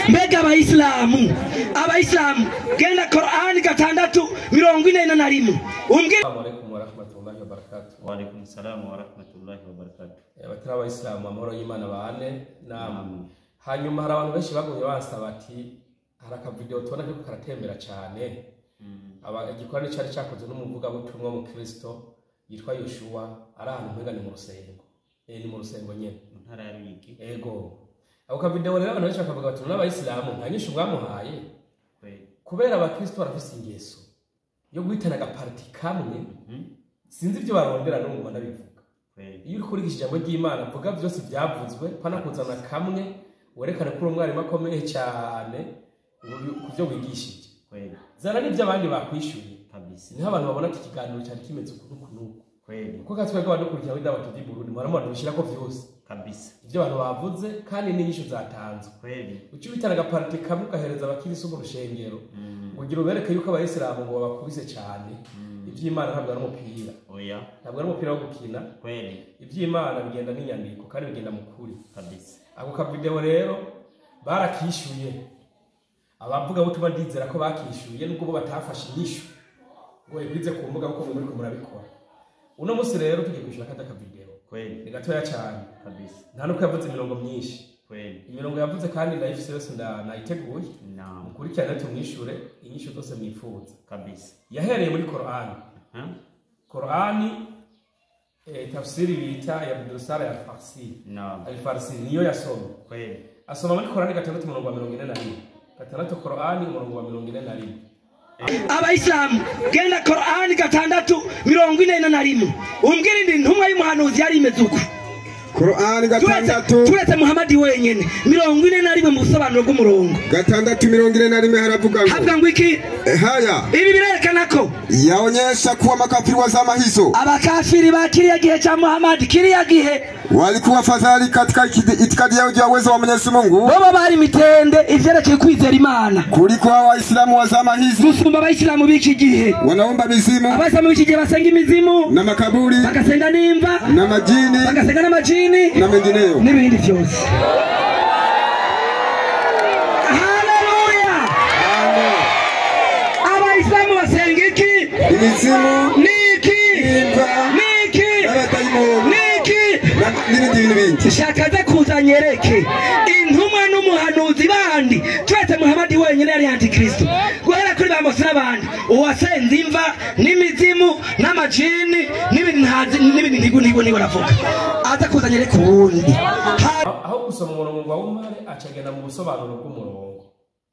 Mbega abayisilamu genda Qur'ani 6:41 umbwire. Assalamu alaikum warahmatullahi wabarakatuh. Wa alaikum salam warahmatullahi wabarakatuh. Abatari abayisilamu amahoro y'Imana bane namwe. Hanyuma hari abantu benshi bagumye bansaba ati hari akavideo tubona kariko karatembera cane. Igikorane cari cakozwe n'umuvugabutumwa mu Kristo yitwa Yoshua, ari ahantu umenga ni mu rusengo. Ni mu rusengo nyene. Mu ntara ya Ruyigi. Ego. Ako kavideo rero abantu benshi bakavuga bati n'abayisilamu nta nyishu mwamuhaye. Kubera abakristo barafise ingeso yo guhitana agaparti kamwe, sinzi ivyo barondera n'ubu ngoma ndabivuga. Iyo uriko urigisha ijambo ry'Imana vuga vyose vyavuzwe, pana kuzana kamwe werekane ko uri umwarimu akomeye cane ku vyo wigishije. Zana n'ivyo abandi bakwishyuye. Niho abantu babona ati ikiganiro cari kimeze uku n'uku n'uku. Kuko katwebwe abadukurikira muri Dawa TV Burundi muramubona dubishirako vyose. Ivyo abantu bavuze kandi n'inyishu zatanzwe. Uca ubitana agaparti kamwe ugahereza abakirisu mu rushengero, kugira ubereke yuko abayisilamu ngo babakubise cane. Ivy'Imana ntabwo ari umupira. Ntabwo ari umupira wo gukina. Ivy'Imana bigenda n'inyandiko kandi bigenda mu kuri. Ako kavideo rero barakishuye. Abavuga butumwa ndizera ko bakishuye nubwo bo batafashe inyishu ngo ibwize ku mbuga kuko muriko murabikora. Uno musi rero tugiye kwishura kada kavideo. Ni gatoya cyane. Nta nuko yavuze imirongo myinshi. Imirongo yavuze kandi ndayifise yose nayiteguye. Mukurikirane tumwishure inyishu zose mwifuza. Yahereye muri Qur'ani. Qur'ani tafsiri bita ya Abdulsara ya Farsi. Al-Farsi niyo yasoma. Asoma muri Qur'ani 6:41. 6 Qur'ani 41. Abayisilamu genda Qur'ani 6:41 umbwire indi ntumwa y'umuhanuzi yari imeze uko. Qur'ani 6 turetse Muhammad wenyene 41 mu busobanuro bw'umurongo. 6:41 haravuga ngo havuga ngo iki? Haya, ibi birerekana ko yaonyesha kuwa makafiri wa zama hizo, abakafiri ba kiriya gihe cha Muhammad, kiriya gihe walikuwa fadhali katika itikadi yao ya uwezo wa Mwenyezi Mungu, bobo bari mitende ivyerekeye kwizera Imana kuliko Waislamu wa zama hizi. Gusumba abayisilamu b'iki gihe wanaomba mizimu, abayisilamu b'iki gihe basenga imizimu na makaburi, bagasenga n'imva na majini, bagasenga n'amajini na mengineyo n'ibindi vyose. Haleluya! Abayisilamu basenga iki? Imizimu, niki, imva, niki, n'abadayimoni, niki n'ibindi bintu bindi. Shakaza kuzanyereke intumwa n'umuhanuzi bandi turetse Muhammad wenyine yari antikristo, guhera kuri ba Mose n'abandi uwasenze imva n'imizimu n'amajini n'ibindi ntazi n'ibindi ntigu ntigu ntigu navuga aza kuzanyereka uwundi. Aho gusoma umurongo ngo awumare acagenda mu busobanuro bw'umurongo.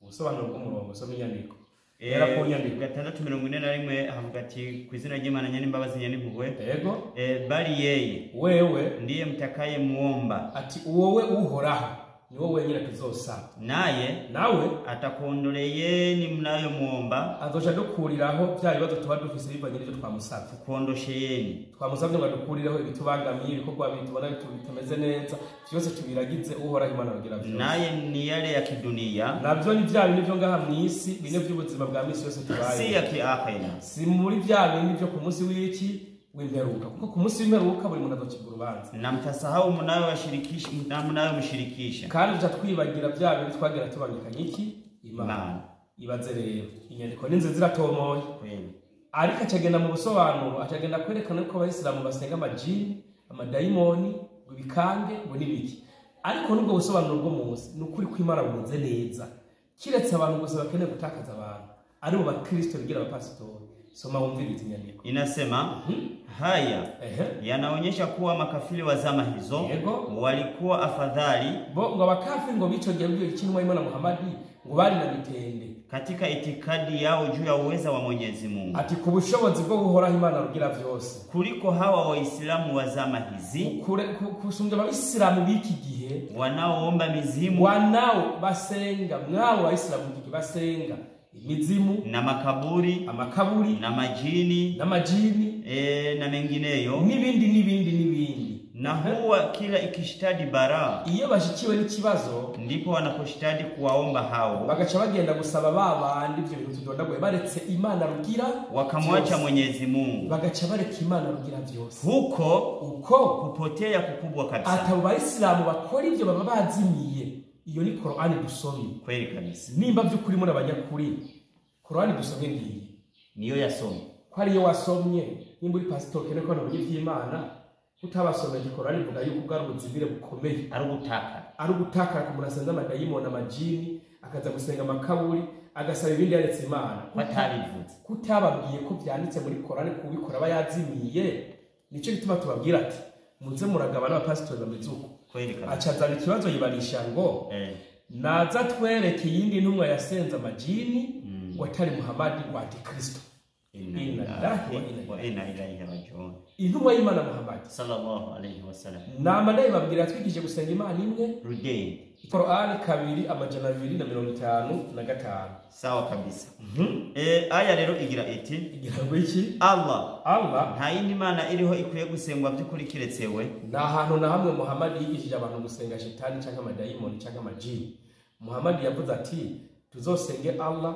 Ubusobanuro bw'umurongo soma inyandiko. Era ku nyandiko 6:41 havuga ati ku izina ry'Imana nyenimbabazi nyenimpuhwe. Yego. Bali yeye wewe ndiye mtakaye muomba, ati wowe uhoraho ni wowe wenyine tuzosaba, naye nawe atakuondoleyeni mnayo muomba, azoca dukuriraho bya bibazo tuba dufise bivanye n'ivyo twamusabye. Kuondosheyeni twamusabye ngo adukurireho ibitubangamiye, ibikorwa bitubona bitameze neza byose tubiragize uhoraho Imana abagira byose. Naye ni yale ya kidunia, navyo ni bya bintu byo ngaha mw'isi, bine by'ubuzima bwa misi yose tubaye, si ya kiakhira, si muri bya bintu byo ku munsi w'iki w'imperuka, kuko ku munsi w'imperuka buri muntu azocibwa urubanza. Na mtasahau mnayo washirikisha na mnayo mshirikisha, kandi tuca twibagira bya bintu twagira tubangikanye iki Imana. Ibaze rero inyandiko ni nziza iratomoye, ariko acagenda mu busobanuro, acagenda kwerekana ko abayisilamu basenga amajini, amadayimoni, ngo ibikange ngo n'ibiki. Ariko nubwo busobanuro bwo munsi ni ukuri kw'Imana bumeze neza, kiretse abantu gusa bakeneye gutakaza abantu ari bo bakristo bigira abapasitori. Soma wumvirize inyandiko. Inasema haya yanaonyesha kuwa makafiri wa zama hizo walikuwa afadhali, bo ngo abakafiri ngo bico gihe cy'intumwa y'Imana Muhammad ngo bari na mitende katika itikadi yao juu ya uweza wa Mwenyezi Mungu, ati ku bushobozi bwo guhoraho Imana rugira vyose, kuliko hawa Waislamu wa zama hizi, kusumbya abayisilamu b'iki gihe wanaoomba mizimu, wanao basenga mwabo Waislamu b'iki basenga imizimu na makaburi, amakaburi na majini, na majini na mengineyo n'ibindi n'ibindi n'ibindi. Na huwa kila ikishtadi bara, iyo bashikiwe n'ikibazo ndipo wanaposhtadi kuwaomba hao, bagaca bagenda gusaba babandi ivyo bintu tudondaguye, baretse Imana rugira wakamwacha Mwenyezi Mungu, bagaca bareka Imana rugira vyose. Huko uko kupotea kukubwa kabisa. Atabo Bayisilamu bakora ivyo baba bazimiye. Iyo ni Korani dusomye. Kweli kabisa. Nimba by'ukuri muri abanyakuri, Korani dusomye ngiyi niyo yasomye. Ko ariyo wasomye, nimba uri pastor kene ko nabonye ivy'Imana, utabasomeye Korani ivuga yuko bwari ubuzimire bukomeye. Ari ugutakara. Ari ugutakara ku muntu asenze amadayimoni, amajini, akaza gusenga amakaburi, agasaba ibindi yaretse Imana. Batabivuze. Kutababwiye ko byanditse muri Korani kubikora aba yazimiye. Nico gituma tubabwira ati muze muragabana abapasitori bameze uko. Kweli kabisa. Acazana ikibazo yibarisha ngo naza twereke iyindi ntumwa yasenze amajini ngo atari Muhammad wa Antikristo. Inna lillahi wa inna ilaihi raji'un. Intumwa y'Imana Muhammad sallallahu alayhi wasallam. Nama ndababwira twigije gusenga Imana imwe. Rudende. Qur'an 2:255. Sawa kabisa. Aya rero igira iti, igira ngo iki? Allah Allah nta yindi mana iriho ikwiye gusengwa by'ukuri kiretse we. Nta hantu na hamwe Muhammad yigishije abantu gusenga shetani canke amadayimoni canke amajini. Muhammad yavuze ati tuzosenge Allah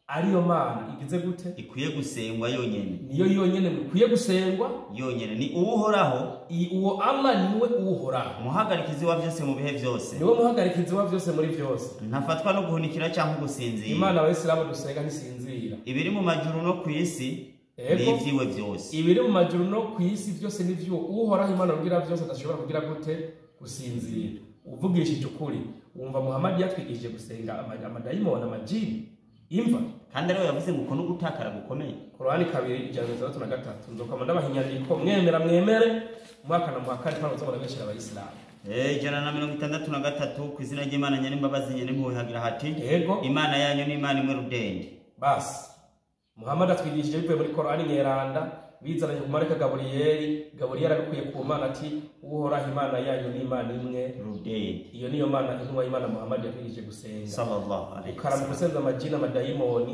ariyo mana igize gute? Ikwiye gusengwa yonyene. Niyo yonyene ikwiye gusengwa yonyene. Ni uhoraho. Uwo Allah niwe uhoraho. Muhagarikizi wa byose mu bihe byose. Niwe muhagarikizi wa byose muri byose. Ntafatwa no guhunikira cyangwa gusinzira. Imana abayisilamu dusenga ntisinzira. Ibiri mu majuru no ku isi ni ivyiwe byose. Ibiri mu majuru no ku isi byose ni vyo uhoraho Imana rugira byose adashobora kugira gute gusinzira. Uvugishije ukuri wumva Muhammad yatwigishije gusenga amadayimoni, amajini, imva. Kandi rero yavuze ngo uko gutakara gukomeye. Korani 2:163 nzokama ndabahinyandiko mwemera mwemere mwaka na mwaka ntano zo murabeshera abayisilamu. 163 ku izina ry'Imana nyene imbabazi nyene impuhwe hagira hati yego Imana yanyu ni Imana imwe rudende. Basi Muhammad atwigishije bivuye muri Korani nyeranda bizananye ku mareka Gaburiyeli. Gaburiyeli abikuye ku Mana ati uhoraho Imana yanyu ni Imana imwe rudende. Iyo niyo Mana intumwa y'Imana Muhammad yatwigishije gusenga sallallahu alayhi wasallam. Ukarama amajini, amadayimoni,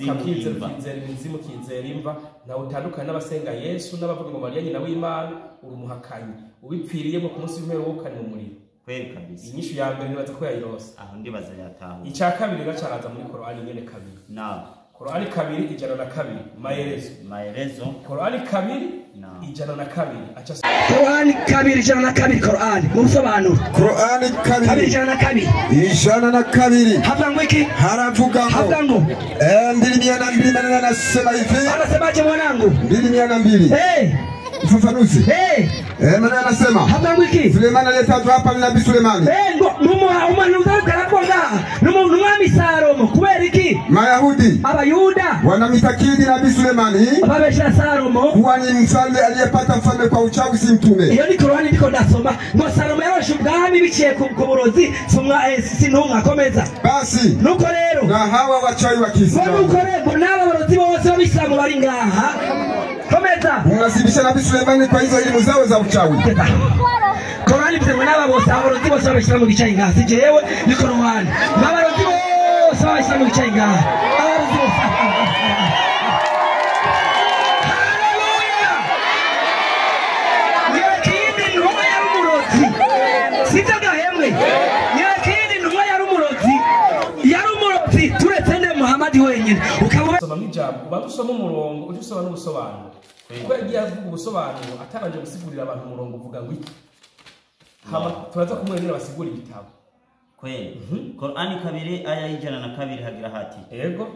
ukakizera imizimu, ukizera imva, ntawe utandukanye n'abasenga Yesu n'abavuga ngo Mariya nyina w'Imana, uri umuhakanyi ubipfiriyemo ku munsi w'imperuka ni mu muriro. Kweli kabisa. Inyishu ya mbere nibaza ko yayirose. Aho ndibaza yataho. Icya kabiri gacaraza muri Korani nyene kabiri. Naam. Korani 2:102 maelezo. Maelezo. Korani 2:102 acha Korani 2:102 Korani mu busobanuro. Korani 2:102 102. Havuga ngo iki? Haravuga ngo. Havuga ngo 202 maneno anasema hivi. Anasemaje mwanangu? 202. Ufafanuzi. Maneno anasema. Havuga ngo iki? Sulemani aliyetajwa hapa ni Nabii Sulemani. Ngo umuhanuzi aravuga n'umwami Salomo kubera iki? Mayahudi Abayuda wanamtakidi Nabii Sulemani babesha Salomo kuwa ni mfalme aliyepata mfalme kwa uchawi, si mtume. Iyo ni Korani ndiko ndasoma ngo Salomo yaroshe ubwami biciye ku burozi sintumwa komeza. Basi nuko rero na hawa wachawi wa Kiislamu nuko rero n'aba barozi bose b'Abisilamu bari ngaha komeza unasibisha Nabii Sulemani kwa hizo elimu zao za uchawi. Korani bivuze ngo n'aba bose abarozi bose b'Abisilamu bicaye ngaha si jewe ni Korani abarozi bose b'Abisilamu bicaye ngaha abarozi bose. Haleluya! Nyakindi ntumwa yari umurozi sibyo gahemwe. Nyakindi ntumwa yari umurozi, yari umurozi turetse ne Muhammad wenyine. Ukaba usoma ijambo ubanza usoma umurongo uje usoma n'ubusobanuro. Kuko yagiye avuga ubusobanuro atabanje gusigurira abantu umurongo uvuga ngo iki. Hama turaza kumwemera basigura igitabo. Kweli. Korani 2:102 hagira hati. Yego.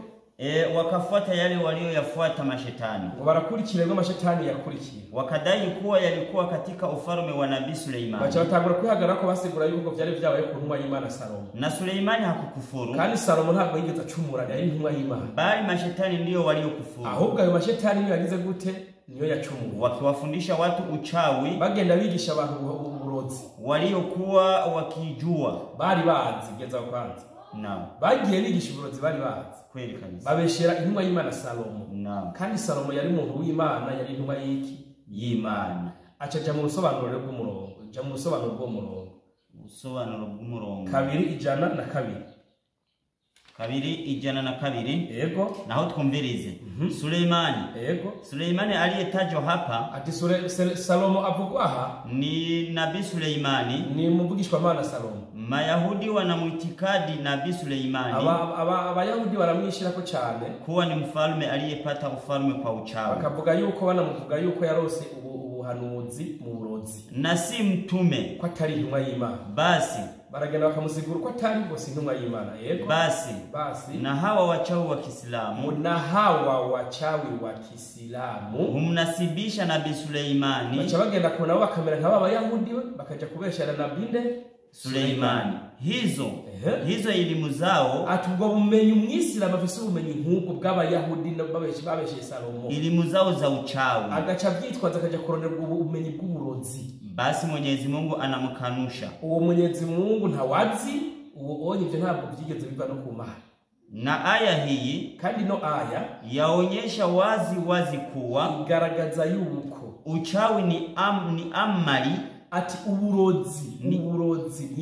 Wakafuata yale walioyafuata mashetani. Ngo barakurikira ngo mashetani yakurikiye. Wakadai kuwa yalikuwa katika ufalme wa Nabii Suleimani. Bacha batangura kwihagarara ko basigura yuko byari byabaye ku ntumwa y'Imana Salomo. Na Suleimani hakukufuru. Kandi Salomo ntabwo yigeze acumura yari intumwa y'Imana. Bali mashetani ndiyo waliokufuru. Ahubwo ayo mashetani niyo yagize gute? Niyo yacumuye. Wakiwafundisha watu uchawi. Bagenda bigisha abantu uburozi. Waliokuwa wakijua. Bari bazi geza kwanza. Naam. Bagiye bigisha uburozi bari bazi. Kweli kabisa. Babeshera intumwa y'Imana Salomo. Naam. Kandi Salomo yari umuntu w'Imana, yari intumwa y'iki? Y'Imana. Aca mu busobanuro bw'umurongo. Ja mu busobanuro bw'umurongo. Ubusobanuro bw'umurongo. 202. 202. Yego. Naho twumvirize. Suleimani. Yego. Suleimani aliyetajwa hapa ati Salomo avugwa aha ni Nabii Suleimani. Ni muvugishwa Mana Salomo. Mayahudi wanamuitikadi Nabii Suleimani. Abayahudi baramwishirako cyane kuwa ni mfalme aliyepata ufalme kwa uchawi. Bakavuga yuko banamuvuga yuko yarose umuhanuzi mu burozi na si mtume, ko atari intumwa y'Imana. Basi baragenda bakamusigura ko atari ngo si intumwa y'Imana. Yego, basi basi na hawa wachawi wa Kiislamu, na hawa wachawi wa Kiislamu humnasibisha Nabii Suleimani, baca bagenda kubona bakamera nk'aba Bayahudi bakaja kubeshana na binde Suleimani. Hizo elimu zao, ati ubwo bumenyi umwisilamu afise ubumenyi nk'ubwo bw'Abayahudi babeshe Salomo, elimu zao za uchawi, agaca abyitwaza akaja kurondera ubumenyi bw'uburozi. Basi Mwenyezi Mungu anamkanusha uwo Mwenyezi Mungu ntawazi uwo onye, ivyo ntabwo byigeze biva no ku Mana. Na aya hii kandi no aya yaonyesha wazi wazi kuwa igaragaza yuko uchawi ni amali, ati uburozi ni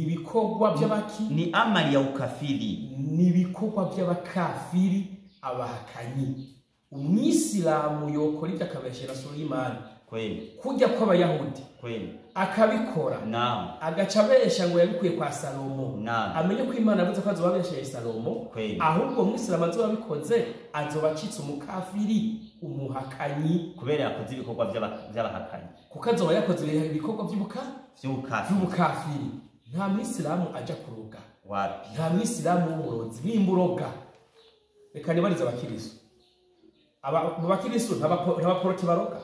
ibikorwa by'abaki, ni amali ya ukafiri, ni ibikorwa by'abakafiri abahakanyi. Umwisilamu yokora ibyo akabeshera Suleimani kweli, kujya kw'Abayahudi kweli, akabikora agaca abesha ngo yabikuye kwa Salomo, amenye ko Imana yavuze ko azoba abesheye Salomo kweli, ahubwo umwisilamu azoba abikoze azoba acitse umukafiri umuhakanyi, kubera yakoze ibikorwa by'abahakanyi, kuko azoba yakoze ibikorwa by'ubukafiri. Nta mwisilamu aja kuroga, wapi? Nta mwisilamu w'umurozi nimburoga. Reka nibarize abakirisu, mu bakirisu nta baroga,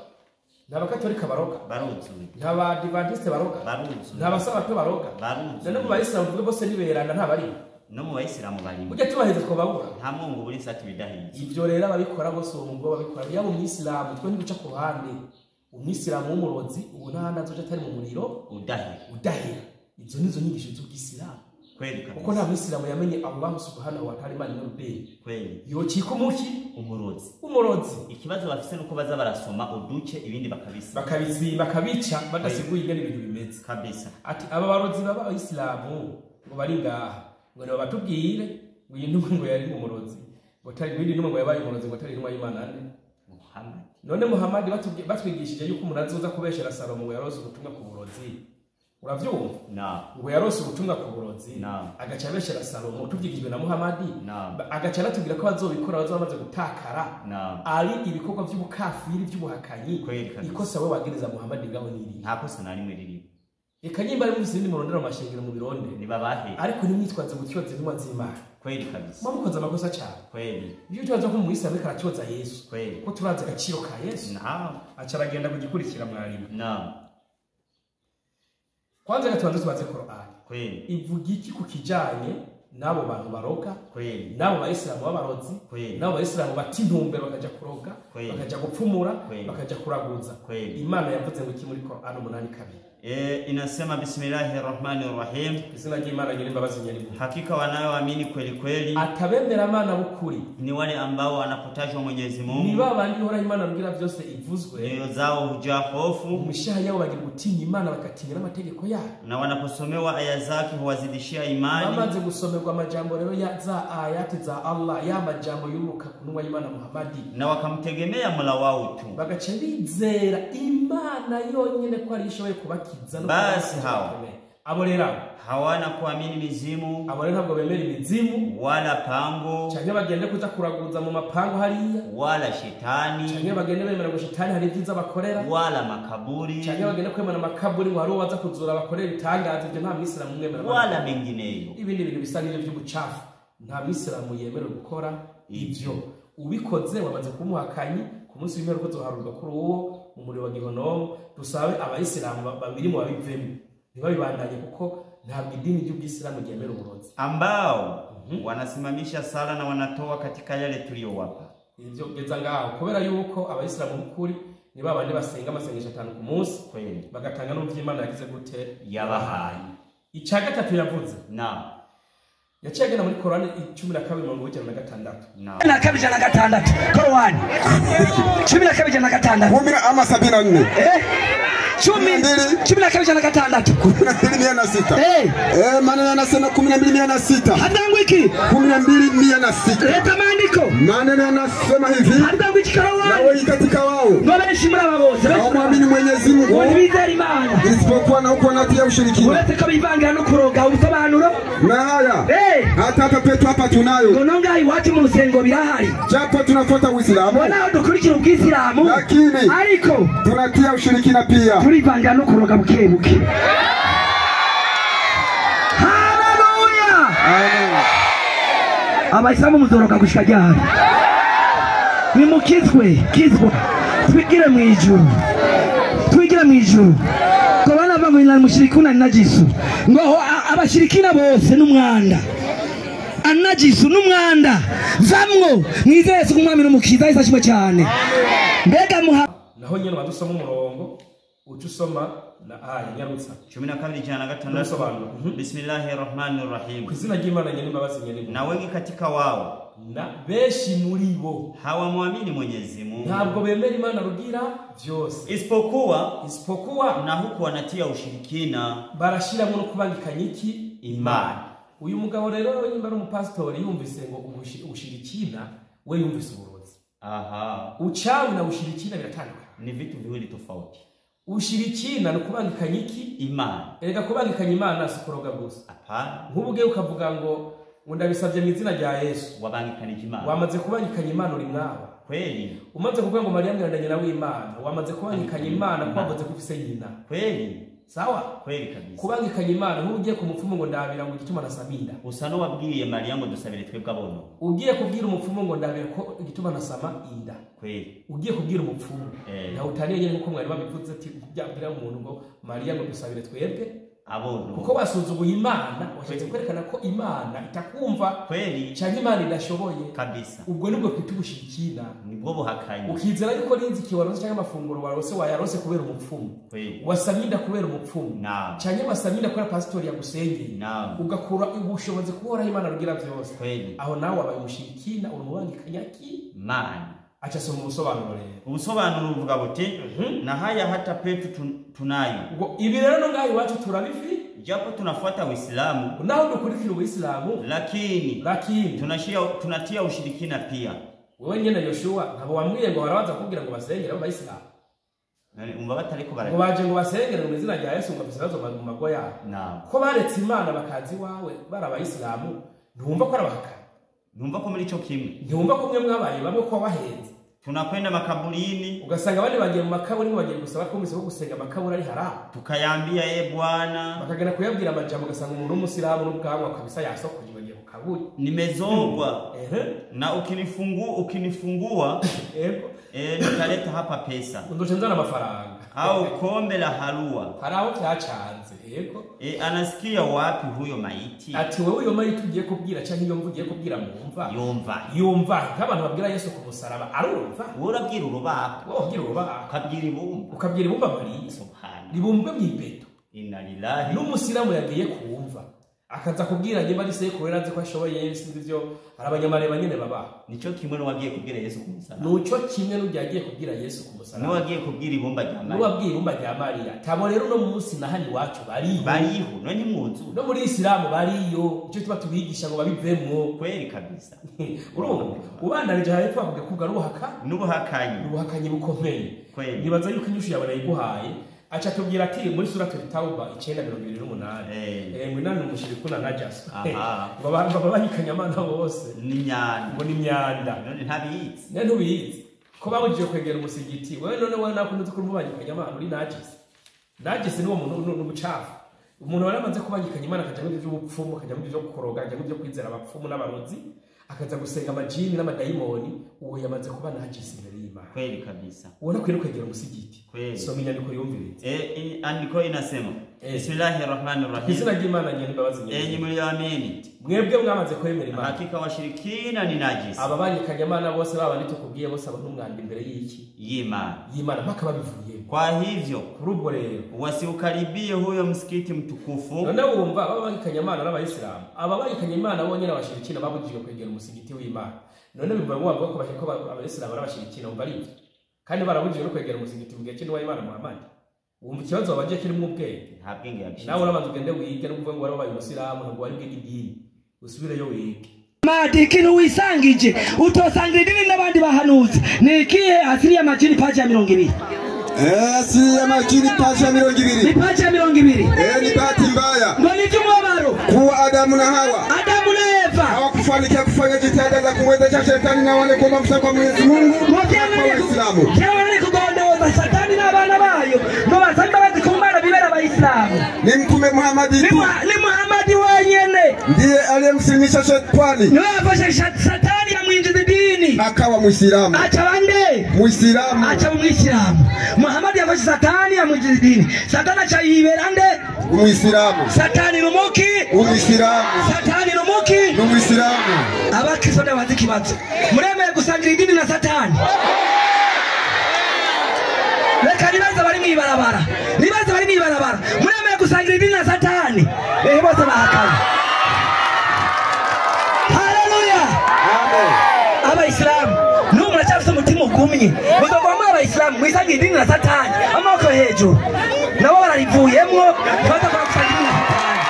nta bakatolika baroga, baruzuye, nta badivantiste baroga, baruzuye, nta basabato baroga, baruzuye. No mu bayisilamu tuvuge bose niberana nta barimo, no mu bayisilamu barimo, ujya tubaheze twababura, nta mungu buri sati bidahiye. Ibyo rero ababikora bose uwo mungu babikora yaba umwisilamu twe ntiduca ku ruhande. Umwisilamu w'umurozi ubu nta handi azoja atari mu muriro udahira. Izo nizo nyigisho z'ubwisilamu kweli kabisa, kuko nta mwisilamu yamenye Allah subhanahu wa ta'ala Imana n'urubere kweli yocika umuki umurozi. Ikibazo bafise nuko baza barasoma uduce ibindi bakabisiba bakabica badasiguye ingene ibintu bimeze kabisa. Ati aba barozi b'abayisilamu ngo bari ngaha ngo nibo batubwire ngo iyi ntumwa ngo yari umurozi, ngo atari ibindi ntumwa ngo yabaye umurozi, ngo atari intumwa y'Imana nde Muhammad. None Muhammad batwigishije yuko umuntu azoza kubeshera Salomo ngo yarose ubutumwa ku burozi, uravyumva? Ngo yarose ubutumwa ku burozi agaca abeshera Salomo tuvyigijwe na Muhammad, agaca aratubwira ko bazobikora bazoba bamaze gutakara, ari ibikorwa by'ubukafiri by'ubuhakanyi. Ikosa we wagereza Muhammad ngaho niri nta kosa na rimwe riri. Eka nyimba ari mu zindi murondera amashengero mu bironde nibabahe, ariko nimwitwaze gutyoza intumwa z'Imana kweli kabisa. Mwamukoze amakosa cyane kweli. Iyo utaza ko umwisilamu ariko aratyoza Yesu kweli, ko turazi agaciro ka Yesu, aca aragenda kugikurikira mwarimu. Kwanza gatubanze tubaze Qur'an kweli ivuga iki ku kijanye n'abo bantu baroga kweli, n'abo bayisilamu b'abarozi kweli, n'abo bayisilamu bata intumbero bakaja kuroga, bakaja gupfumura, bakaja kuraguza kweli. Imana yavuze ngo iki muri Qur'an 8:2? Inasema bismillahirrahmanirrahim, izina ry'Imana nyir'imbabazi nyir'impuhwe, hakika wanaoamini kweli kweli, atabemera Imana bukuri ni wale ambao wanapotajwa Mwenyezi Mungu, ni babandi hora Imana rugira byose ivuzwe, nyoyo zao hujaa hofu, umushaha yabo bagira gutinya Imana bakatinya n'amategeko yayo, na wanaposomewa aya zake huwazidishia imani. Bamaze gusomerwa amajambo rero ya za ayati za Allah, ya majambo yuruka kunwa y'Imana Muhammadi, na wakamtegemea Mola wao tu, bagaca bizera Imana yonyene ko ari ishoboye kubakiza. Basi hao abo rero hawana kuamini mizimu, abo rero ntabwo bemera imizimu wala pango, canke bagende kuza kuraguza mu mapango hariya, wala shetani, canke bagende bemera ngo shetani hari ibyiza bakorera, wala makaburi, canke bagende kwemera amakaburi ngo hari uwo baza kuzura bakorera ibitangaza. Ibyo nta mwisilamu umwemera, wala mengineyo, ibindi bintu bisa n'ibyo by'ubucafu nta mwisilamu yemerewe gukora ibyo. Ubikoze wamaze kumuhakanyi ku munsi w'imperuka uzoharurwa kuri uwo mu muriro wa Gihonomu. Dusabe abayisilamu babirimo babivemo ntibabibandanye, kuko ntabwo idini ry'ubwisilamu ryemera uburozi. Ambao wanasimamisha sala na wanatoa katika yale tuliyowapa. Ivyo geza ngaho kubera yuko abayisilamu b'ukuri ni babandi basenga amasengesho 5 ku munsi kweli, bagatanga n'uvy'Imana yagize gute yabahaye. Icya gatatu yavuze yaciye agenda muri Korani 12:96. Na kabiri na gatandatu Korani 12:96 kumi ama 74 12:96 12:106. Maneno yanasema 12:106. Hadangu iki 12:106. Leta maandiko. Maneno yanasema hivi, hadangu iki Korani, na wengi katika wao ngo benshi muri aba bose hawamwamini Mwenyezi Mungu ntibizera Imana, isipokuwa na huko wanatia ushirikina, uretse ko bivangira no kuroga. Ubusobanuro na haya hata hapa petu hapa Hapa tunayo. Ngo nongaha iwacu mu rusengo birahari. Japo tunafuata Uislamu. Naho dukurikira ubwisilamu. Lakini ariko tunatia ushirikina pia. Turivanga no kuroga buke buke. Haleluya. Amen. Abayisilamu muzoroka gushika ryari? Nimukizwe, kizwa. Twigire mu ijuru. Twigire mu ijuru. Ko bana bamwe na mushrikuna najisu. Ngo abashirikina bose n'umwanda. Anajisu n'umwanda. Zamwo mwizeye Yesu kumwami n'umukiza isashimwe cyane. Mbega muha naho nyene badusoma umurongo uca usoma na aya nyarutsa 12:56. Bismillahirrahmanirrahim. Ku izina ry'Imana nyene imbabazi nyene. Na wengi katika wao na benshi muri bo hawamwamini Mwenyezi Mungu, ntabwo bemera Imana rugira byose, isipokuwa na huku wanatia ushirikina, barashiramo no kubangikanya iki imani. Uyu mugabo rero nyimba ari umupastori yumvise ngo ushirikina, we yumvise uburozi. Aha, uchawi na ushirikina biratandukanye, ni vitu viwili tofauti. Ushirikina no kubangikanya iki imani. Erega kubangikanya Imana si kuroga gusa. Hapana, nk'ubuge ukavuga ngo ndabisabye mu izina rya Yesu, wabangikana Imana. Wamaze kubangikanya Imana uri mwawe. Kweli. Umaze kuvuga ngo Mariya mwana nyina w'Imana, wamaze kubangikanya Imana ko wavuze ko ufise nyina. Kweli. Sawa? Kweli kabisa. Kubangikanya Imana nk'ubu ugiye ku mupfumu ngo ndabira ngo igituma nasama inda. Usa n'uwabwiye Mariya ngo dusabire twebwe abono. Ugiye kubwira umupfumu ngo ndabira ko igituma nasama inda. Kweli. Ugiye kubwira umupfumu. Na utaniye nyene nkuko mwari babivuze ati byabwira umuntu ngo Mariya ngo dusabire twebwe abono. Kuko wasuzuguye Imana, washatse kwerekana ko Imana itakumva. Kweli. Cyangwa Imana idashoboye. Kabisa. Ubwo nibwo kwita ubushirikina. Nibwo buhakanyi. Ukizera yuko rinziki warose cyangwa amafunguro warose wayarose kubera umupfumu. Kweli. Wasamye inda kubera umupfumu. Cyangwa wasamye inda kubera pastori yagusengeye. Ugakura ubushobozi kuhoraho Imana rugira byose. Kweli. Aho nawe wabaye umushirikina, urumubangikanya ki? Imana. Acha soma ubusobanuro rero. Ubusobanuro buvuga buti na haya hata petu tunayo. Ngo ibi rero no ngaho iwacu turabifi, japo tunafuata Uislamu, naho dukurikira Uislamu, lakini tunatia ushirikina pia. Wewe nyene Yoshua nabo wamwiye ngo barabaza kubwira ngo basengere abo Bayisilamu. Nani umva batariko bara. Ngo baje ngo basengere mu izina rya Yesu ngo bisibazo mu mago yabo. Ko baretse Imana bakazi wawe barabayisilamu, ntumva ko arabahakana. Ntumva ko muri ico kimwe. Ntumva ko mwe mwabaye bamwe ko wahenze. Tunakwenda makaburini, ugasanga abandi bagiye mu makaburi ngo bagiye gusaba ko mise ko gusenga amakaburi ari haramu. Tukayambia e Bwana, bakagenda kuyabwira amajambo ugasanga umuntu w'umusilamu n'ubwanwa kabisa yasokoje bagiye ku kaburi. Nimezogwa. Na ukinifungua yego nitaleta hapa pesa. Ndoce nzana amafaranga au kombe la halua. Haraho byacanze yego. Anasikia wapi huyo maiti? Ati wewe uyo maiti ugiye kubwira canke iyo mvugiye kubwira mwumva. Yumva nk'abantu babwira Yesu ku musaraba arumva. Wowe urabwira urubaho. Wowe ubwira urubaho. Ukabwira ibumba. Ukabwira ibumba Mariya. Subhana. Ribumbwe mw'ibeto. Inna lillahi. N'umusilamu yagiye kumva. Akaza kubwira nyuma ari sekuru yarazi ko ashoboye sinzi byo arabanyamareba nyene baba. Nico kimwe n'uwagiye kubwira Yesu ku musaraba. Nuco kimwe n'ugiye kubwira Yesu ku musaraba. N'uwagiye kubwira ibumba rya Mariya. N'uwabwira ibumba rya Mariya. Tabo rero no munsi na hano iwacu bariho. Bariho no ntimuzu. No muri Isilamu bariyo. Ico tuba tubigisha ngo babivemwo. Kweli kabisa. Urumva ubandanije hepfo bavuga kubwa ruhaka. N'ubuhakanyi. Ubuhakanyi bukomeye. Kweli. Nibaza yuko inyishu yawe nayiguhaye. Acha tubwira ati muri suratul Tauba 9:28 ngo inani umushirikuna najas. Ngo babanyikanya amana bose ni myanda. Ngo ni myanda. None ntabizi. None ntubizi. Ko babujije kwegera umusigiti. Wewe none wewe nakunze ko mubanyikanya amana uri najis. Najis ni uwo muntu n'ubucafu. Umuntu waramaze kubanyikanya Imana akaja mu by'ubupfumu, akaja mu byo kukoroga, akaja mu byo kwizera abapfumu n'abarozi, akaza gusenga amajini n'amadayimoni, uwo yamaze kuba najis imbere y'Imana. Kweli kabisa. Ubona kweli kwegera umusigiti. Kweli. Soma inyandiko yumvirize. Andiko inasema Bismillahirrahmanirrahim. Izina ry'Imana nyene imbabazi nyene. Enyi mlioamini, mwebwe mwamaze kwemera Imana. Hakika washirikina ni najisi. Ababanyikanya Imana bose babandi tukubwiye bose abantu umwanda imbere y'iki? Y'Imana. Y'Imana mpaka babivuye. Kwa hivyo kuri ubwo rero wasiukaribie huyo msikiti mtukufu. None wumva ababanyikanya Imana n'abayisilamu. Ababanyikanya Imana bonyene abashirikina babujijwe kwegera umusigiti w'Imana. None bimba bavuga ko bashaka abayisilamu n'abashirikina umva ari kandi barabujijwe no kwegera umusigiti mu gihe cy'intumwa y'Imana Muhammad. Wumva ikibazo wabaje kirimo ubwenge. Nta bwenge yabishize. Nawe urabanza ugende wige no kuvuga ngo warabaye umusilamu ntabwo wari bwige idini. Usubireyo wige. Madi ikintu wisangije utosanga idini n'abandi bahanuzi. Ni ikihe asili ya majini paji ya 20? Asili ya majini paji ya 20. Ni paji ya 20. Ni bahati mbaya. Ngo ni iby'umubabaro. Kuwa Adamu na Hawa. Adamu na Eva. Hawakufanikiwa kufanya jitihada za kumwezesha shetani na wale kuomba msamaha kwa Mwenyezi Mungu. Waislamu. Byaboneye kugondoza satani n'abana bayo ngo basabe imbabazi ku Mana bibera abayisilamu. Ni Mtume Muhammad tu. Ni Muhammad wenyene ndiye aliyemsilimisha shetani. Niwe yafashe satani amwinjiza idini akawa Muislamu. Acha bande Muislamu. Acha Muislamu. Muhammad yafashe satani amwinjiza idini. Satani acha yibera nde? Muislamu. Satani rumuki? Muislamu. Satani rumuki? Ni Muislamu. Abakristo ndabazi kibazo. Muremeye gusangira idini na satani. Reka nibaze bari mwibarabara. Nibaze bari mwibarabara. Muremeye gusangira idini na satani. Ehe bose bahakanye. Haleluya. Amen. Abayisilamu n'ubu muracyafite umutima ugumye. Muzogwamwe abayisilamu mwisangira idini na satani. Amaboko hejuru. Nabo bararivuyemwo baza gusangira idini na satani.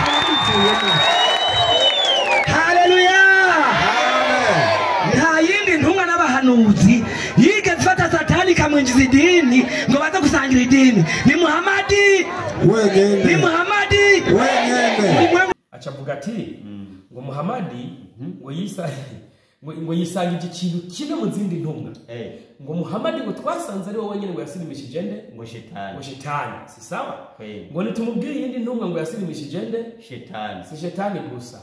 Bararivuyemwo. Haleluya. Amen. Nta yindi ntumwa n'abahanuzi yigeze ifata satani ikamwinjiza idini ngo baze gusangira idini. Ni Muhammadi wenyene. Ni Muhammadi wenyene. Acavuga ati ngo Muhammadi ngo yisa ngo yisangije ikintu kimwe mu zindi ntumwa. Ngo Muhammadi ngo twasanze ari wowe wenyene ngo yasirimishije nde? Ngo shetani. Ngo shetani. Si sawa? Ngo nitumubwire iyindi ntumwa ngo yasirimishije nde? Shetani. Si shetani gusa.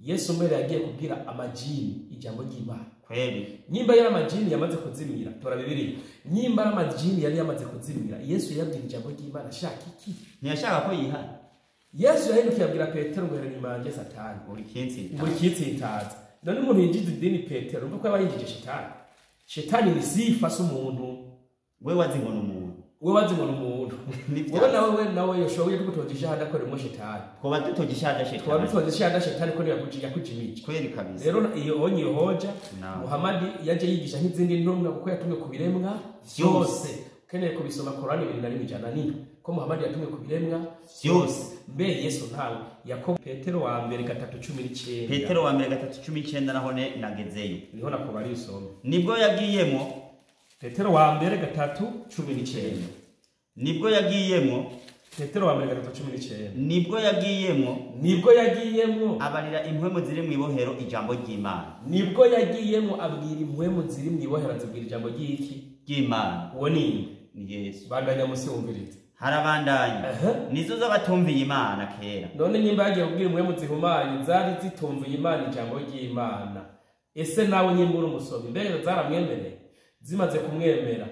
Yesu mbere yagiye kubwira amajini ijambo ry'Imana. Kweli. Nyimba yari amajini yamaze kuzimira, tora Bibiliya. Nyimba yari amajini yari yamaze kuzimira, Yesu yabwira ijambo ry'Imana ashaka iki? Ntiyashaka ko yihana. Yesu yahindukiye abwira Petero ngo herera imanje Satani. Uri kintsitaza. Uri kintsitaza. None umuntu yinjiza idini Petero, urumva ko yaba yinjije shetani. Shetani ni sifa s'umuntu. We wazi ngo n'umuntu. We wazi ngo n'umuntu. Wewe nawe Yoshua tugutoje ishahada ko rimwe shetani. Twoba dutoje ishahada shetani. Twoba dutoje ishahada shetani ko yakujimije. Kweli kabisa. Rero iyo onye hoja Muhammad yaje yigisha nk'izindi ntumwa kuko yatumwe ku biremwa byose. Ukeneye kubisoma Korani 2104 ko Muhammad yatumwe ku biremwa byose. Mbe Yesu ntawe. Yakobo Petero wa mbere 3:19. Petero wa mbere 3:19 naho ne nagezeyo. Niho nakobari isoma. Nibwo yagiyemo Petero wa mbere 3:19. Nibwo yagiyemo Petero wa mbere 3:19. Nibwo yagiyemo. Nibwo yagiyemo abarira impwemu ziri mu ibohero ijambo ry'Imana. Nibwo yagiyemo abwira impwemu ziri mu ibohero azibwira ijambo ry'iki? Ry'Imana. Uwo ni Yesu. Bandanya musi wumvirize. Harabandanya. Nizo z'abatumviye Imana kera. None nyimba yagiye kubwira impwemu zihumanye zari zitumviye Imana ijambo ry'Imana. Ese nawe nyimbura umusomi mbere zaramwemereye zimaze kumwemera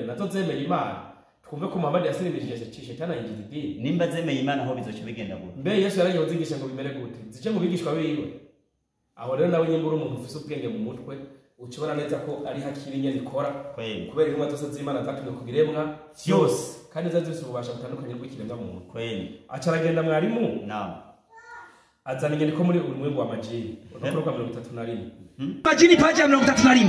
nazo zemeye Imana. Twumve ko Muhammad yasirimishije shetani ayinjiza idini. Nimba zemeye Imana aho bizoca bigenda gute? Mbe Yesu yaragiye kuzigisha ngo bimere gute? Zice mu bigishwa biwe. Aho rero nawe nyimbura umuntu ufise ubwenge mu mutwe ucibona neza ko ari hakiri nyene ikora. Kubera intumwa zose z'Imana zatumwe ku biremwa byose kandi zazifise ububasha butandukanye bw'ikiremwa muntu. Kweli. Aca aragenda mwarimu. Naam. Azana inyandiko muri ulimwengu wa majini. Urupapuro rwa 31. Majini paji ya 31.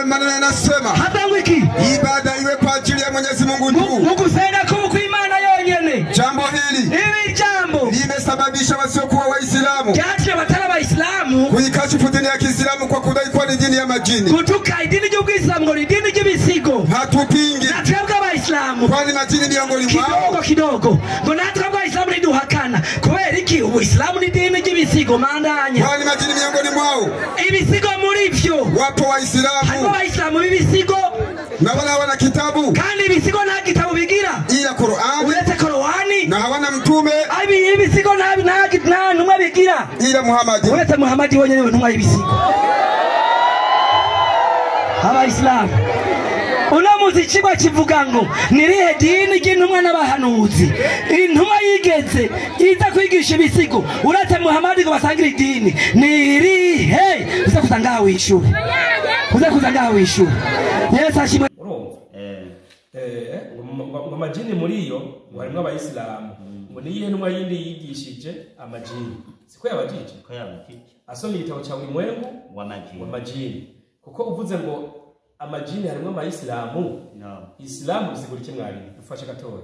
Maneno yanasema hata wiki ibada iwe kwa ajili ya Mwenyezi Mungu tu. Mugusenga ku Imana yonyene. Jambo hili ibi jambo limesababisha wasiokuwa Waislamu cyatye batara Waislamu kuikashifu dini ya Kiislamu kwa kudai kuwa ni dini ya majini. Kutuka idini y'Ubwisilamu ngo ni idini y'ibisigo. Hatupingi. Natwe Waislamu kwani majini miongoni mwao kidogo kidogo ngo natwe Waislamu ntiduhakana kubera iki Ubuislamu ni idini y'ibisigo mandanya. Kwani majini miongoni mwao ibisigo muri vyo wapo Waislamu. Harimo Waislamu b'ibisigo na wala hawana kitabu. Kandi ibisigo nta gitabo bigira ila Qur'ani. Uretse Qur'ani na hawana mtume. Abi ibisigo nta ntumwa bigira ila Muhammad. Uretse Muhammad wenyene ntumwa y'ibisigo. Abayisilamu uno munsi icigwa kivuga ngo nirihe dini ry'intumwa n'abahanuzi intumwa yigeze iza kwigisha ibisigo uretse Muhammad ngo basangire idini nirihe? Uza kuza ngaha wishure. Uza kuza ngaha wishure. Yesu ashimwe. Urumva ngo amajini muri iyo ngo harimwo abayisilamu ngo niyihe ntumwa yindi yigishije amajini? Siko yabajije? Ko yabajije. Asoma igitabo ca ulimwengu wa majini. Wa majini. Kuko uvuze ngo amajini harimwo abayisilamu. No. Isilamu bisigura iki mwarimu? Dufashe gatoya.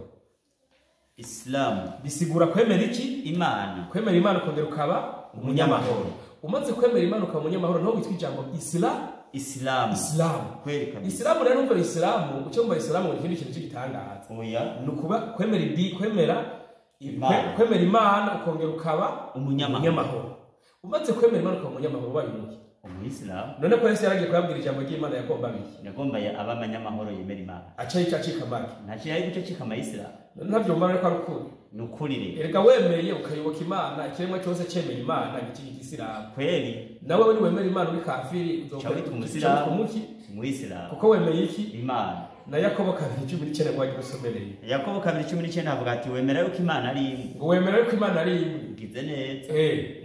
Isilamu bisigura kwemera iki? Imana. Kwemera Imana ukongera ukaba umunyamahoro. Umaze kwemera Imana ukaba umunyamahoro nto witwa ijambo Isilamu. Isilamu. Isilamu. Kweli kabisa. Isilamu rero umva Isilamu, ucyo umva Isilamu ngo ikindi kintu cy'igitangaza. Oya. Nukuba kwemera kwemera kwemera Imana ukongera ukaba umunyamahoro. Umaze kwemera Imana ukaba umunyamahoro ubaye umuki? Umuyisilamu. None ko Yesu yaragiye kuyabwira ijambo ry'Imana yagomba biki? Yagomba aba abanyamahoro yemera Imana. Aca yica acika make. Ntacyo yari guca acika amayisilamu. Ntabyo mbona ko ari ukuri. Ni ukuri rero. Erega wemeye ukayoboka Imana, ikiremwa cyose cemeye Imana gicika igisilamu. Kweli. Nawe niwemera Imana uri kafiri uzokora umusilamu. Umuki? Umuyisilamu. Kuko wemeye iki? Imana. Na Yakobo 2:19 ngo agisomereye. Yakobo 2:19 avuga ati wemera yuko Imana ari imwe. Ngo wemera yuko Imana ari imwe. Ngize neza.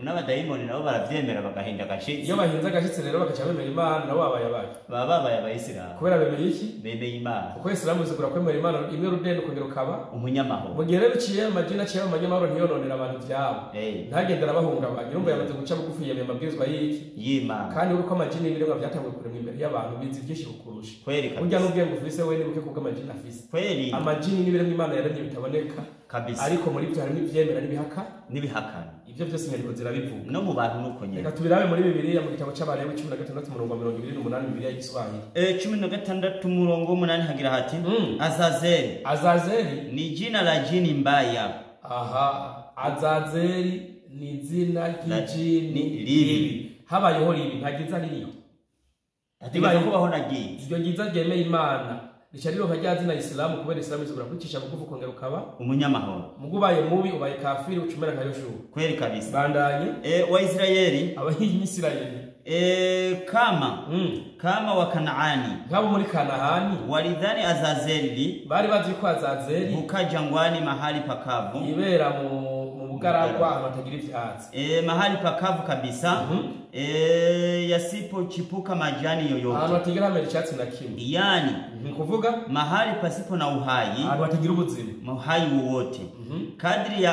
N'abadayimoni nabo baravyemera bagahinda agashitsi. Iyo bahinze agashitsi rero bakaca bemera Imana nabo babaye abaye. Baba babaye abayisilamu. Kubera bemeye iki? Bemeye Imana. Kuko Isilamu izigura kwemera Imana imwe rudende ukongera ukaba umunyamahoro. Mu gihe rero uciye amajini aciye amanyamahoro ntiyononera abantu ivyabo. Ntagendera abahungabanya. Urumva yamaze guca bugufi yemeye amabwirizwa y'iki? Y'Imana. Kandi uko amajini n'ibiremwa byatanguye kuremwa imbere y'abantu bizi byinshi kukurusha. Kweli kabisa. Burya n'ubwenge ufise we nibuke kubwo amajini afise. Kweli. Amajini n'ibiremwa Imana yaremye bitaboneka. Kabisa. Ariko muri byo harimo ivyemera n'ibihaka. N'ibihakana. Ibyo byose inyandiko zirabivuga. No mu bantu nuko nyene. Reka tubirabe muri Bibiliya mu gitabo c'Abalewi 16 umurongo wa 28 Bibiliya y'Igiswahili. 16 umurongo 8 hagira hati Azazeli. Azazeli ni jina la jini mbaya. Aha, Azazeli ni izina ry'ijini ribi. Habayeho ribi ntagiza ririho. Hatigeze kubaho na giza. Iryo giza ryemeye Imana rica rironka rya zina Isilamu kubera Isilamu izobora kwicisha bugufi ukongera ukaba umunyamahoro. Mugu ubaye mubi ubaye kafiri ucumera nka Yoshua. Kweli kabisa. Bandanye. Waisraeli Abayisraeli kama wa Kanaani, nk'abo muri Kanaani walidhani Azazeli, bari bazi ko Azazeli hukaa jangwani mahali pakavu, ibera mu bugaragwa ahantu hatagira ivyatsi, mahali pakavu kabisa, yasipochipuka majani yoyote, ahantu hatagira hamera icyatsi na kimwe, yani ni kuvuga mahali pasipo na uhai, ahantu hatagira ubuzima, uhai wowote. Kadri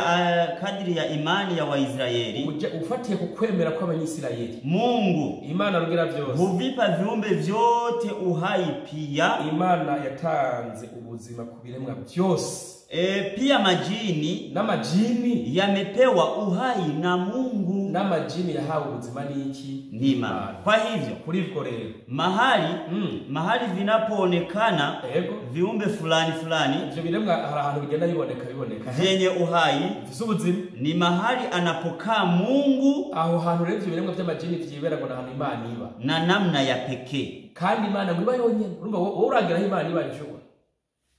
ya imani ya Waisraeli, ufatiye ku kwemera kw'Abanyisirayeli, Mungu Imana rugira byose huvipa viumbe vyote uhai pia. Imana yatanze ubuzima ku biremwa byose. Pia majini, n'amajini yamepewa uhai na Mungu. N'amajini yahawe ubuzima n'iki? N'Imana. Kwa hivyo kuri ibwo rero mahali vinapoonekana viumbe fulani fulani, ivyo biremwa hari ahantu bigenda biboneka vyenye uhai ubuzima, ni mahali anapokaa Mungu. Aho hantu rero ivyo biremwa vy'amajini vyibera ngo n'ahantu Imana iba na namna ya pekee, kandi Imana ngo iba yonyene. Urumva wowe uragera aho Imana iba Yoshua.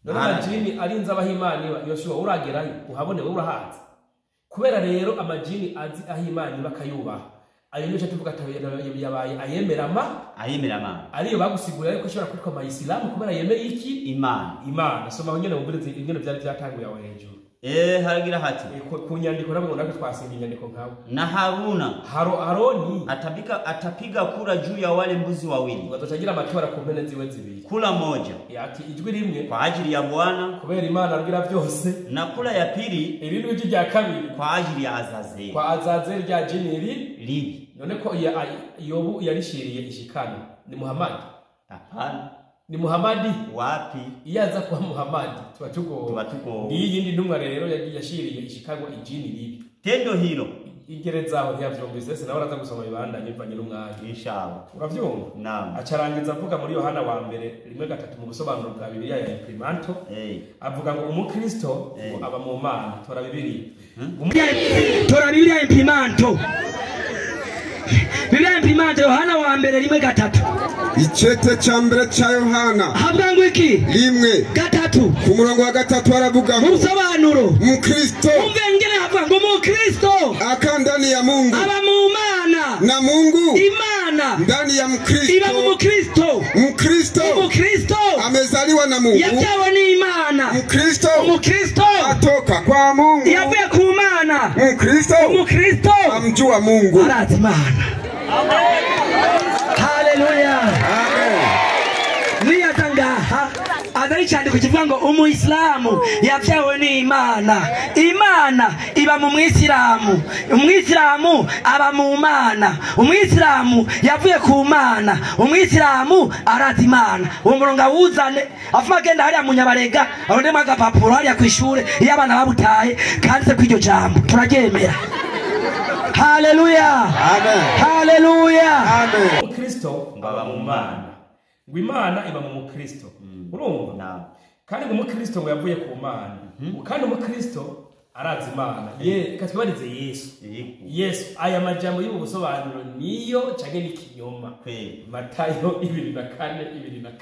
None amajini arinze abaho Imana iba Yoshua uragerayo uhabone wowe urahazi. Kubera rero amajini azi aho Imana iba akayubaha, ayo nico tuvuga yabaye ayemera ariyo bagusigurira ariko ashobora kwitwa amayisilamu kubera yemeye iki? Imana. Imana. Soma aho nyene wumvirize ingene vyari vyatanguye aho hejuru. Haragira hati ku nyandiko nabwo natwe twasinga inyandiko nkawe. Na Haruna Haroni atapiga kura juu ya wale mbuzi wawili, azocagira amatora ku mpene ziwe zibiri, kula moja ati ijwi rimwe kwa ajili ya Bwana kubera Imana rugira byose, na kula ya pili irindi jwi rya kabiri kwa ajili ya Azazeli, kwa Azazeli rya jini ribi. None ko Yobu yarishiriye ishikano ni Muhammad? Hapana. Ni Muhammadi? Wapi? Iyo aza kuba Muhammadi tuba tugowe. Niyi yindi ntumwa rero yashiriye ishikanwa ijini ribi. Tendo hilo igerezaho ntiyavyumvise se nawe araza gusoma ibandanye bivanye n'umwanya. Inshallah. Uravyumva? Naam. Acarangiza avuga muri Yohana wa mbere 1:3 mu busobanuro bwa Bibiliya ya Imprimanto. Avuga ngo umukristo aba mu Mana. Tora Bibiliya. Tora Bibiliya Imprimanto. Bibiliya Imprimanto Yohana wa mbere 1:3. Icete ca mbere ca Yohana havuga ngo iki? 1:3. Ku murongo wa 3 aravuga ngo musobanuro Mukristo, umve ngene havuga ngo Mukristo akaa ndani ya Mungu, aba mu Mana, na Mungu Imana ndani ya Mkristo, iba mu Mukristo. Mkristo Mukristo amezaliwa na Mungu, yabyawe n'Imana. Mkristo Mukristo atoka kwa Mungu, yavuye ku Mana. Mkristo Mukristo amjua Mungu, arazi Imana. Haleluya. Amen. Niyatangaha azari cyandiko kivuga ngo umuyisilamu yabyawe n'Imana. Imana iba mu mwisilamu, umwisilamu aba mu Mana, umwisilamu yavuye ku Mana, umwisilamu arazi Imana. Uwo murongo awuzane afuma agenda hariya mu Nyabarega arondemo agapapuro hariya kw'ishure iyo abana babutaye kanditse kw'iryo jambo turaryemera. Haleluya. Amen. Haleluya. Amen. Umukristo aba mu Mana, ngo Imana iba mu Mukristo. Urumva? Naam. Kandi ngo umukristo ngo yavuye ku Mana. Kandi umukristo Arazi Imana. Ye katwibarize Yesu. Yesu aya majambo y'ubu busobanuro niyo canke ni kinyoma? Kweli. Matayo 24:24.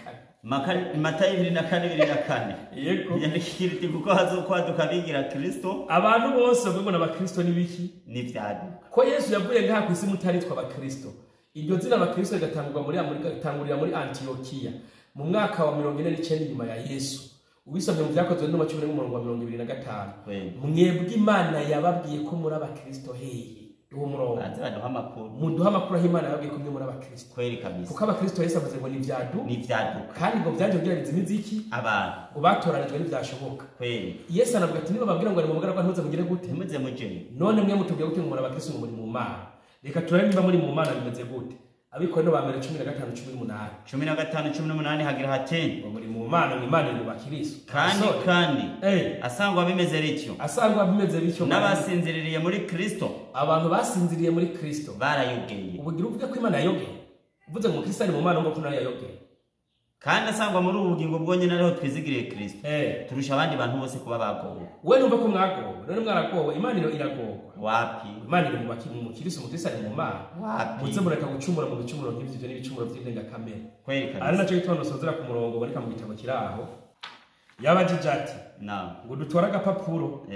Matayo 24:24. Yego. Yandikira kuko hazokwaduka bigira Kristo. Abantu bose bavuga ngo abakristo ni biki? Ni vyaduka. Ko Yesu yavuye ngaha ku isi mutaritwa abakristo. Iryo zina abakristo rigatangurwa muri gatangurira muri Antiokia mu mwaka wa 49 nyuma ya Yesu. Ubisomye mu byakozwe n'intumwa 11:25. Mwebwe Imana yababwiye ko muri abakristo hehe? Uwo murongo. Baduha amakuru. Muduha amakuru aho Imana yababwiye ko mwe muri abakristo. Kweli kabisa. Kuko abakristo Yesu avuze ngo ni vyadu. Ni vyaduka. Kandi ngo byaje kugira bizimize iki? Abantu. Ubatoranijwe ntivyashoboka. Kweli. Yesu anavuga ati niba babwira ngo ari mu bugaragwa ntuze mugire gute? Ntimuze muje. None mwe mutubwiye gute ngo muri abakristo ngo muri mu Mana? Reka turabe niba muri mu Mana bimeze gute. Abikorino ba mbere 15:18. 15:18 hagira hati ngo muri mu Mana ngo Imana iri mu bakristo. Kandi asangwa bimeze bityo. Asangwa bimeze bityo. N'abasinziririye muri Kristo. Abantu basinziriye muri Kristo barayogeye. Ubugira uvuga ko Imana yayogeye. Uvuze ngo Kristo ari mu Mana ngo ko nayo yayogeye. Kandi asangwa muri ubu bugingo bwonyene ariho twizigiriye Kristo. Turusha abandi bantu bose kuba bagowe. We numva ko mwagowe, none mwaragowe, Imana iragowe. Wapi? Imana iri mu mukristo, umukristo ari mu Mana. Wapi? Muze mureka gucumura mu bicumuro nk'ivyo n'ibicumuro by'indengakamere. Kweli kabisa. Ari naco gituma nosozera ku murongo bareka mu gitabo kiraho. Yabajije ati, "Na ngo dutore agapapuro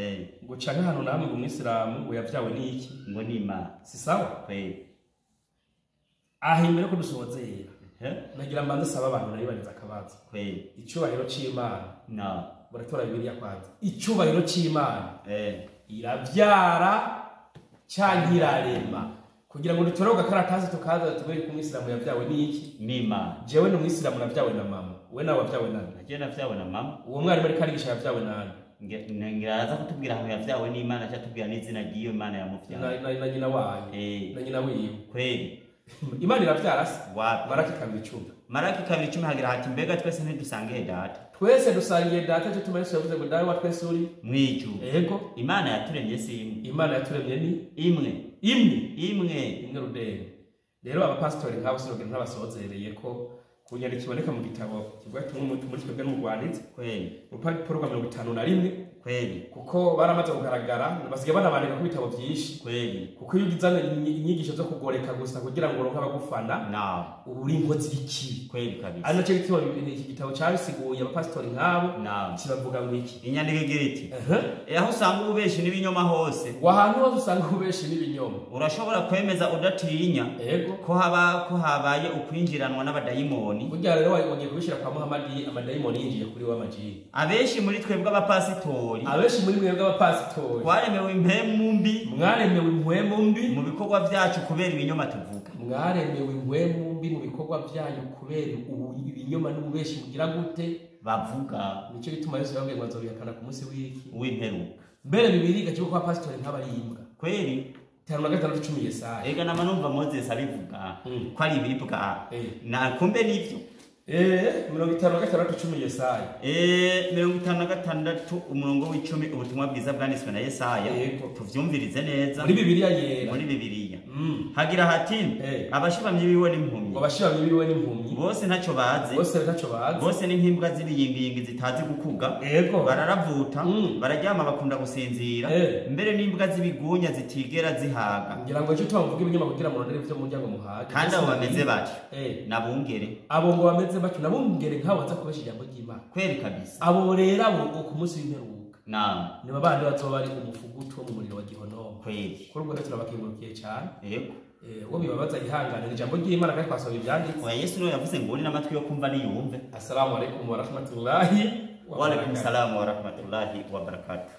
ngo canke hano namwe ngo umwisilamu ngo yavyawe n'iki? Ngo ni Imana." Si sawa? Kweli. Aho imbere ko dusozera. Nagira mbanze saba abantu naribaniza akabazo. Kweli. Icyubahiro c'Imana. Na baratora Bibiliya kwanza. Icyubahiro c'Imana. Iravyara canke irarema. Kugira ngo dutore agakaratasi tukaza tubere ku mwisilamu yavyawe n'iki? Ni Imana. Jewe ni umwisilamu navyawe na mama. We nawe wavyawe nande? Naje navyawe na mama. Uwo mwarimu ariko arigisha yavyawe nande? Ngiraza kutubwira ahantu yavyawe n'Imana cyatubwira n'izina ry'iyo Imana yamuvyaye. Na nyina wayo. Na nyina wiwe. Kweli. Imana iravyara se? Wapi? Maraki 2:10. Maraki 2:10 hagira hati mbega twese ntidusangiye data. Twese dusangiye data cyo tuma Yesu yavuze ngo dawe wa twese uri mwijuru. Yego. Imana yaturemye si imwe. Imana yaturemye ni imwe. Imwe. Imwe. Imwe rudende. Rero abapastori nk'abo sinogera ntabasozereye ko kunyandiko iboneka mu gitabo kivuga ati muri twebwe n'umugwanitsi. Kweli. Urupapuro rwa 51. Kweli. Kuko baramaze kugaragara basigaye banabandika ku bitabo byinshi. Kweli. Kuko iyo ugizana inyigisho zo kugoreka gusa kugira ngo uronke abagufana, ubu uri inkozi y'ikibi. Kweli kabisa. Ari nacyo gituma iki gitabo cabisiguye abapasitori nk'abo kibavuga ngo iki? Inyandiko igira iti, aho usanga ububeshi n'ibinyoma hose. Ahantu hose usanga ububeshi n'ibinyoma. Urashobora kwemeza udatinya ko habaye ukwinjiranwa n'abadayimoni. Burya rero wagiye kubishira kwa Muhamadi, amadayimoni yinjiye kuri we amajini. Abenshi muri twebwe abapasitori. Abenshi muri mwebwe abapasitori. Twaremewe impwemu mbi. Mwaremewe impwemu mbi mu bikorwa byacu kubera ibinyoma tuvuga. Mwaremewe impwemu mbi mu bikorwa byanyu kubera ibinyoma n'ububeshi mugira gute? Bavuga. Nico gituma Yesu yababwiye ngo azobihakana ku munsi w'iki? W'imperuka. Mbere Bibiliya igaca ko abapasitori nk'abari imbwa. Kweli. 56:10 Yesaya. Ega nama numva Moses abivuga ko ari ibibwa. Na kumbe nivyo. 56:10 Yesaya. 56 umurongo w'icumi ubutumwa bwiza bwanditswe na Yesaya. Tuvyumvirize neza. Muri Bibiliya yera. Muri Bibiliya. Hagira hati abashibamye biwe n'impumyi. Abashibamye biwe n'impumyi. Bose ntaco bazi. Bose ntaco bazi. Bose ni nk'imbwa z'ibiyingiyingi zitazi gukuga. Bararavuta, bararyama bakunda gusinzira. Mbere n'imbwa z'ibigunya zitigera zihaga. Ngira ngo ejo tubavuga ibinyoma kugira murondere ivyo murya ngo muhage. Kandi abo bameze batyo. Nabungere. Abo ngo bameze batyo nabungere nk'abo baza kubesha ijambo ry'Imana. Kweli kabisa. Abo rero abo ku munsi w'imperuka. Naam. Ni babandi bazoba bari umufugutu wo mu muriro wa Gihonomu. Kweli. Kuri ubwo rero turabakengurukiye cyane. Yego. Uwo bibabaza ihangane ijambo ry'Imana kandi twasoma ibyanditse. Oya Yesu niwe yavuze ngo uri n'amatwi yo kumva niyumve. Assalamu alaikum wa rahmatullahi wa alaikum salam wa rahmatullahi wa barakatuh.